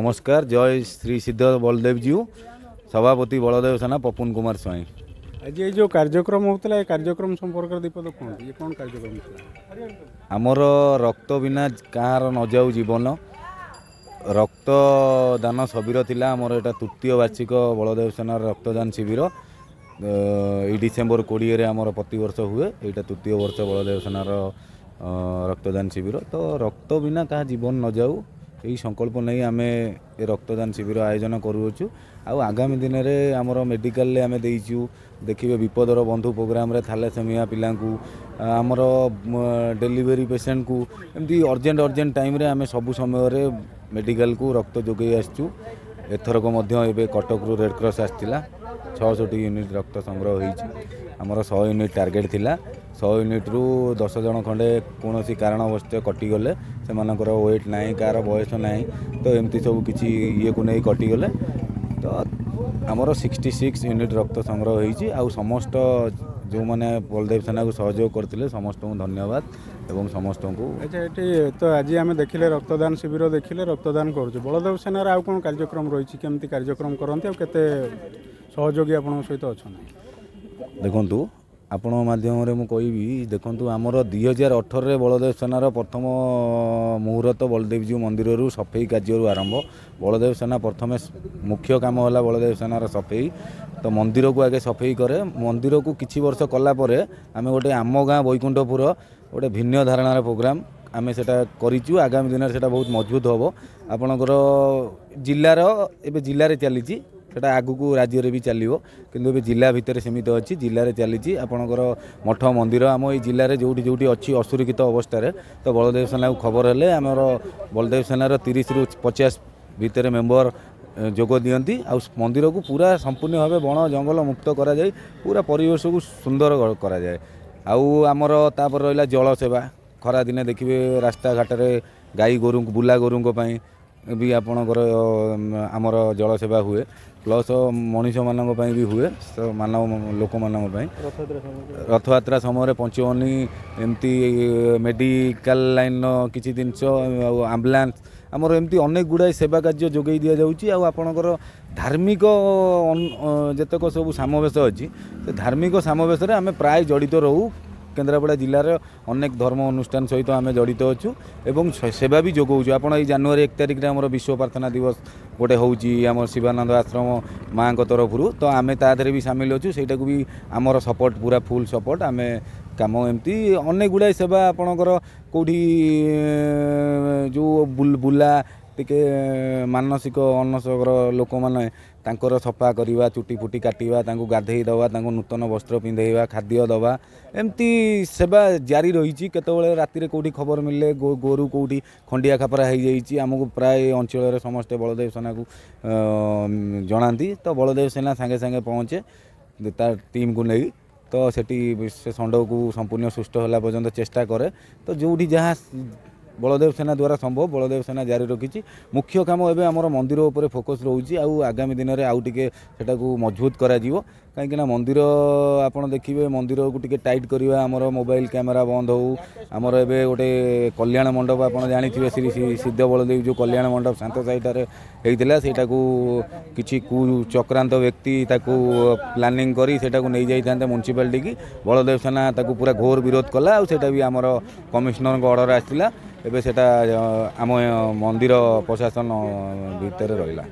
ନମସ୍କାର, ଜୟ ଶ୍ରୀ ସିଦ୍ଧ ବଳଦେବଜୀଉ। ସଭାପତି ବଳଦେବ ସେନା, ପପୁନ କୁମାର ସ୍ୱାଇଁ। ଆଜି ଏଇ ଯେଉଁ କାର୍ଯ୍ୟକ୍ରମ ହେଉଥିଲା, ଏ କାର୍ଯ୍ୟକ୍ରମ ସମ୍ପର୍କରେ ଦୀପଦ କୁହନ୍ତୁ। ଇଏ କ'ଣ କାର୍ଯ୍ୟକ୍ରମ ଥିଲା? ଆମର ରକ୍ତ ବିନା କାହାର ନଯାଉ ଜୀବନ ରକ୍ତଦାନ ଶିବିର ଥିଲା। ଆମର ଏଇଟା ତୃତୀୟ ବାର୍ଷିକ ବଳଦେବ ସେନାର ରକ୍ତଦାନ ଶିବିର। ଏଇ ଡିସେମ୍ବର 20ରେ ଆମର ପ୍ରତିବର୍ଷ ହୁଏ। ଏଇଟା ତୃତୀୟ ବର୍ଷ ବଳଦେବ ସେନାର ରକ୍ତଦାନ ଶିବିର। ତ ରକ୍ତ ବିନା କାହା ଜୀବନ ନଯାଉ, ଏହି ସଂକଳ୍ପ ନେଇ ଆମେ ଏ ରକ୍ତଦାନ ଶିବିର ଆୟୋଜନ କରୁଅଛୁ। ଆଉ ଆଗାମୀ ଦିନରେ ଆମର ମେଡ଼ିକାଲରେ ଆମେ ଦେଇଛୁ, ଦେଖିବେ, ବିପଦର ବନ୍ଧୁ ପ୍ରୋଗ୍ରାମରେ ଥାଲାସେମିଆ ପିଲାଙ୍କୁ, ଆମର ଡେଲିଭରି ପେସେଣ୍ଟକୁ, ଏମିତି ଅର୍ଜେଣ୍ଟ ଅର୍ଜେଣ୍ଟ ଟାଇମ୍ରେ ଆମେ ସବୁ ସମୟରେ ମେଡ଼ିକାଲକୁ ରକ୍ତ ଯୋଗାଇ ଆସିଛୁ। ଏଥରକ ମଧ୍ୟ ଏବେ କଟକରୁ ରେଡ଼୍ କ୍ରସ୍ ଆସିଥିଲା, 600 ୟୁନିଟ୍ ରକ୍ତ ସଂଗ୍ରହ ହୋଇଛି। ଆମର 100 ୟୁନିଟ୍ ଟାର୍ଗେଟ୍ ଥିଲା। 100 ୟୁନିଟ୍ରୁ 10 ଜଣ ଖଣ୍ଡେ କୌଣସି କାରଣବଶତଃ କଟିଗଲେ। ସେମାନଙ୍କର ୱେଟ୍ ନାହିଁ, କାହାର ବୟସ ନାହିଁ, ତ ଏମିତି ସବୁ କିଛି ଇଏକୁ ନେଇ କଟିଗଲେ। ତ ଆମର 66 ୟୁନିଟ୍ ରକ୍ତ ସଂଗ୍ରହ ହୋଇଛି। ଆଉ ସମସ୍ତ ଯେଉଁମାନେ ବଳଦେବ ସେନାକୁ ସହଯୋଗ କରିଥିଲେ, ସମସ୍ତଙ୍କୁ ଧନ୍ୟବାଦ ଏବଂ ସମସ୍ତଙ୍କୁ ଆଚ୍ଛା, ଏଠି ତ ଆଜି ଆମେ ଦେଖିଲେ ରକ୍ତଦାନ ଶିବିର, ଦେଖିଲେ ରକ୍ତଦାନ କରୁଛୁ। ବଳଦେବ ସେନାର ଆଉ କ'ଣ କାର୍ଯ୍ୟକ୍ରମ ରହିଛି? କେମିତି କାର୍ଯ୍ୟକ୍ରମ କରନ୍ତି ଆଉ କେତେ ସହଯୋଗୀ ଆପଣଙ୍କ ସହିତ ଅଛନ୍ତି? ଦେଖନ୍ତୁ, ଆପଣଙ୍କ ମାଧ୍ୟମରେ ମୁଁ କହିବି। ଦେଖନ୍ତୁ, ଆମର 2018ରେ ବଳଦେବ ସେନାର ପ୍ରଥମ ମୁହୂର୍ତ୍ତ ବଳଦେବଜୀଉ ମନ୍ଦିରରୁ ସଫେଇ କାର୍ଯ୍ୟରୁ ଆରମ୍ଭ। ବଳଦେବ ସେନା ପ୍ରଥମେ ମୁଖ୍ୟ କାମ ହେଲା ବଳଦେବ ସେନାର ସଫେଇ। ତ ମନ୍ଦିରକୁ ଆଗେ ସଫେଇ କରେ। ମନ୍ଦିରକୁ କିଛି ବର୍ଷ କଲା ପରେ ଆମେ ଗୋଟେ ଆମ ଗାଁ ବୈକୁଣ୍ଠପୁର ଗୋଟେ ଭିନ୍ନ ଧାରଣାର ପ୍ରୋଗ୍ରାମ ଆମେ ସେଇଟା କରିଛୁ। ଆଗାମୀ ଦିନରେ ସେଇଟା ବହୁତ ମଜବୁତ ହେବ। ଆପଣଙ୍କର ଜିଲ୍ଲାର, ଏବେ ଜିଲ୍ଲାରେ ଚାଲିଛି ସେଟା, ଆଗକୁ ରାଜ୍ୟରେ ବି ଚାଲିବ, କିନ୍ତୁ ଏବେ ଜିଲ୍ଲା ଭିତରେ ସୀମିତ ଅଛି। ଜିଲ୍ଲାରେ ଚାଲିଛି। ଆପଣଙ୍କର ମଠ ମନ୍ଦିର ଆମ ଏଇ ଜିଲ୍ଲାରେ ଯେଉଁଠି ଯେଉଁଠି ଅଛି ଅସୁରକ୍ଷିତ ଅବସ୍ଥାରେ, ତ ବଳଦେବ ସେନାକୁ ଖବର ହେଲେ ଆମର ବଳଦେବ ସେନାର 30ରୁ 50 ଭିତରେ ମେମ୍ବର ଯୋଗ ଦିଅନ୍ତି ଆଉ ମନ୍ଦିରକୁ ପୁରା ସମ୍ପୂର୍ଣ୍ଣ ଭାବେ ବଣ ଜଙ୍ଗଲ ମୁକ୍ତ କରାଯାଇ ପୁରା ପରିବେଶକୁ ସୁନ୍ଦର କରାଯାଏ। ଆଉ ଆମର ତାପରେ ରହିଲା ଜଳ ସେବା। ଖରାଦିନେ ଦେଖିବେ ରାସ୍ତାଘାଟରେ ଗାଈ ଗୋରୁଙ୍କୁ, ବୁଲା ଗୋରୁଙ୍କ ପାଇଁ ବି ଆପଣଙ୍କର ଆମର ଜଳ ସେବା ହୁଏ, ପ୍ଲସ୍ ମଣିଷମାନଙ୍କ ପାଇଁ ବି ହୁଏ, ତ ମାନବ ଲୋକମାନଙ୍କ ପାଇଁ। ରଥଯାତ୍ରା ସମୟରେ ପଞ୍ଚବନି, ଏମିତି ମେଡ଼ିକାଲ ଲାଇନ୍ର କିଛି ଜିନିଷ ଆଉ ଆମ୍ବୁଲାନ୍ସ, ଆମର ଏମିତି ଅନେକ ଗୁଡ଼ାଏ ସେବା କାର୍ଯ୍ୟ ଯୋଗାଇ ଦିଆଯାଉଛି। ଆଉ ଆପଣଙ୍କର ଧାର୍ମିକ ଯେତେକ ସବୁ ସମାବେଶ ଅଛି, ସେ ଧାର୍ମିକ ସମାବେଶରେ ଆମେ ପ୍ରାୟ ଜଡ଼ିତ ରହୁ। କେନ୍ଦ୍ରାପଡ଼ା ଜିଲ୍ଲାର ଅନେକ ଧର୍ମ ଅନୁଷ୍ଠାନ ସହିତ ଆମେ ଜଡ଼ିତ ଅଛୁ ଏବଂ ସେବା ବି ଯୋଗାଉଛୁ। ଆପଣ ଏଇ ଜାନୁଆରୀ 1 ତାରିଖରେ ଆମର ବିଶ୍ୱ ପ୍ରାର୍ଥନା ଦିବସ ଗୋଟେ ହେଉଛି ଆମ ଶିବାନନ୍ଦ ଆଶ୍ରମ ମାଆଙ୍କ ତରଫରୁ, ତ ଆମେ ତା ଦେହରେ ବି ସାମିଲ ଅଛୁ। ସେଇଟାକୁ ବି ଆମର ସପୋର୍ଟ, ପୁରା ଫୁଲ୍ ସପୋର୍ଟ। ଆମେ କାମ ଏମିତି ଅନେକ ଗୁଡ଼ାଏ ସେବା, ଆପଣଙ୍କର କେଉଁଠି ଯେଉଁ ବୁଲା ଟିକେ ମାନସିକ ଅନସର ଲୋକମାନେ, ତାଙ୍କର ସଫା କରିବା, ଚୁଟି ଫୁଟି କାଟିବା, ତାଙ୍କୁ ଗାଧେଇ ଦେବା, ତାଙ୍କୁ ନୂତନ ବସ୍ତ୍ର ପିନ୍ଧେଇବା, ଖାଦ୍ୟ ଦେବା, ଏମିତି ସେବା ଜାରି ରହିଛି। କେତେବେଳେ ରାତିରେ କେଉଁଠି ଖବର ମିଳିଲେ ଗୋରୁ କେଉଁଠି ଖଣ୍ଡିଆ ଖାପରା ହେଇଯାଇଛି, ଆମକୁ ପ୍ରାୟ ଅଞ୍ଚଳରେ ସମସ୍ତେ ବଳଦେବ ସେନାକୁ ଜଣାନ୍ତି। ତ ବଳଦେବ ସେନା ସାଙ୍ଗେ ସାଙ୍ଗେ ପହଞ୍ଚେ ତା ଟିମ୍କୁ ନେଇ। ତ ସେଠି ସେ ଷଣ୍ଢକୁ ସମ୍ପୂର୍ଣ୍ଣ ସୁସ୍ଥ ହେଲା ପର୍ଯ୍ୟନ୍ତ ଚେଷ୍ଟା କରେ। ତ ଯେଉଁଠି ଯାହା ବଳଦେବ ସେନା ଦ୍ୱାରା ସମ୍ଭବ, ବଳଦେବ ସେନା ଜାରି ରଖିଛି। ମୁଖ୍ୟ କାମ ଏବେ ଆମର ମନ୍ଦିର ଉପରେ ଫୋକସ୍ ରହୁଛି। ଆଉ ଆଗାମୀ ଦିନରେ ଆଉ ଟିକେ ସେଟାକୁ ମଜବୁତ କରାଯିବ, କାହିଁକିନା ମନ୍ଦିର ଆପଣ ଦେଖିବେ, ମନ୍ଦିରକୁ ଟିକେ ଟାଇଟ୍ କରିବା, ଆମର ମୋବାଇଲ କ୍ୟାମେରା ବନ୍ଦ ହେଉ। ଆମର ଏବେ ଗୋଟେ କଲ୍ୟାଣ ମଣ୍ଡପ, ଆପଣ ଜାଣିଥିବେ, ଶ୍ରୀ ଶ୍ରୀ ସିଦ୍ଧ ବଳଦେବ ଯେଉଁ କଲ୍ୟାଣ ମଣ୍ଡପ ଶାନ୍ତ ସାହିଠାରେ ହେଇଥିଲା, ସେଇଟାକୁ କିଛି କୁ ଚକ୍ରାନ୍ତ ବ୍ୟକ୍ତି ତାକୁ ପ୍ଲାନିଂ କରି ସେଇଟାକୁ ନେଇଯାଇଥାନ୍ତେ ମ୍ୟୁନିସିପାଲିଟିକି। ବଳଦେବ ସେନା ତାକୁ ପୁରା ଘୋର ବିରୋଧ କଲା ଆଉ ସେଇଟା ବି ଆମର କମିଶନରଙ୍କ ଅର୍ଡ଼ର ଆସିଥିଲା। ଏବେ ସେଇଟା ଆମ ମନ୍ଦିର ପ୍ରଶାସନ ଭିତରେ ରହିଲା।